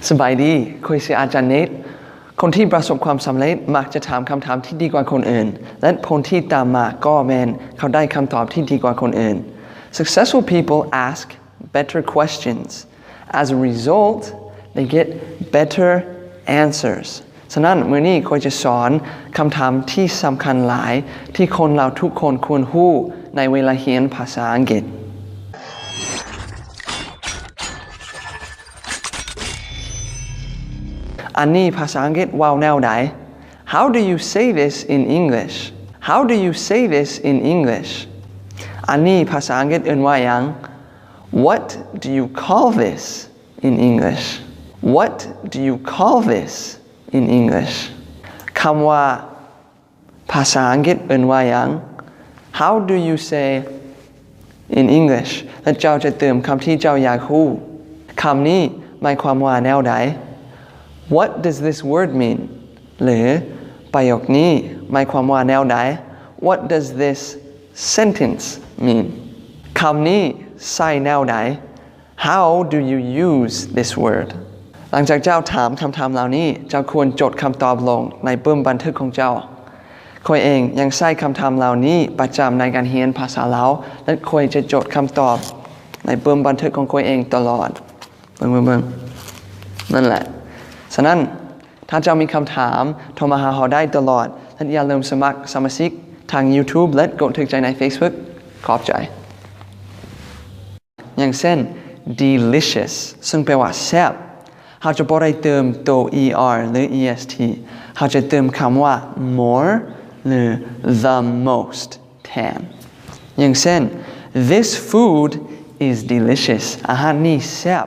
ສະບາຍດີ, ຂ້ອຍຊື່ອາຈານເນດ. ຄົນທີ່ປະສົບຄວາມສຳເລັດມັກຈະຖາມຄຳຖາມທີ່ດີກວ່າຄົນອື່ນ ແລະ ຜົນທີ່ຕາມມາກໍແມ່ນເຂົາໄດ້ຄຳຕອບທີ່ດີກວ່າຄົນອື່ນ. Successful people ask better questions. As a result, they get better answers. ສະນັ້ນ, ມື້ນີ້ຂ້ອຍຈະສອນຄຳຖາມທີ່ສຳຄັນຫຼາຍ ທີ່ຄົນລາວທຸກຄົນຄວນຮູ້ໃນເວລາຮຽນພາສາອັງກິດ. ອັນນີ້ພາສາອັງກິດເວົ້າແນວໃດ? How do you say this in English? How do you say this in English? ອັນນີ້ພາສາອັງກິດເອີ້ນວ່າຫຍັງ? What do you call this in English? What do you call this in English? ຄຳວ່າ ພາສາອັງກິດເອີ້ນວ່າຫຍັງ? How do you say in English? ແລະ ເຈົ້າຈະເຕີມຄຳທີ່ເຈົ້າຢາກຮູ້. ຄຳນີ້ໝາຍຄວາມວ່າແນວໃດ? What does this word mean? ຫຼື ປະໂຫຍກນີ້ໝາຍຄວາມວ່າແນວໃດ? What does this sentence mean? ຄຳນີ້ໃຊ້ແນວໃດ? How do you use this word? ຫຼັງຈາກເຈົ້າຖາມຄຳຖາມເຫຼົ່ານີ້, ເຈົ້າຄວນຈົດຄຳຕອບລົງໃນປຶ້ມບັນທຶກຂອງເຈົ້າ. ຂ້ອຍເອງຍັງໃຊ້ຄຳຖາມເຫຼົ່ານີ້ປະຈຳໃນການຮຽນພາສາລາວ ແລະ ຂ້ອຍຈະຈົດຄຳຕອບໃນປຶ້ມບັນທຶກຂອງຂ້ອຍເອງຕະຫຼອດ. ເບິ່ງ, ເບິ່ງ, ເບິ່ງ. ນັ້ນແຫຼະ. ສະນັ້ນ, ຖ້າເຈົ້າມີຄຳຖາມ, ໂທມາຫາເຮົາໄດ້ຕະຫຼອດ ແລະ ຢ່າລືມສະໝັກສະມາຊິກທາງ YouTube ແລະ ກົດຖືກໃຈໃນ Facebook. ຂອບໃຈ. ຢ່າງເຊັ່ນ delicious ເຊິ່ງແປວ່າແຊບ, ເຮົາຈະບໍ່ໄດ້ເຕີມໂຕ er ຫຼື est, ເຮົາຈະເຕີມຄຳວ່າ more ຫຼື the most ແທນ. ຢ່າງເຊັ່ນ This food is delicious. ອາຫານນີ້ແຊບ.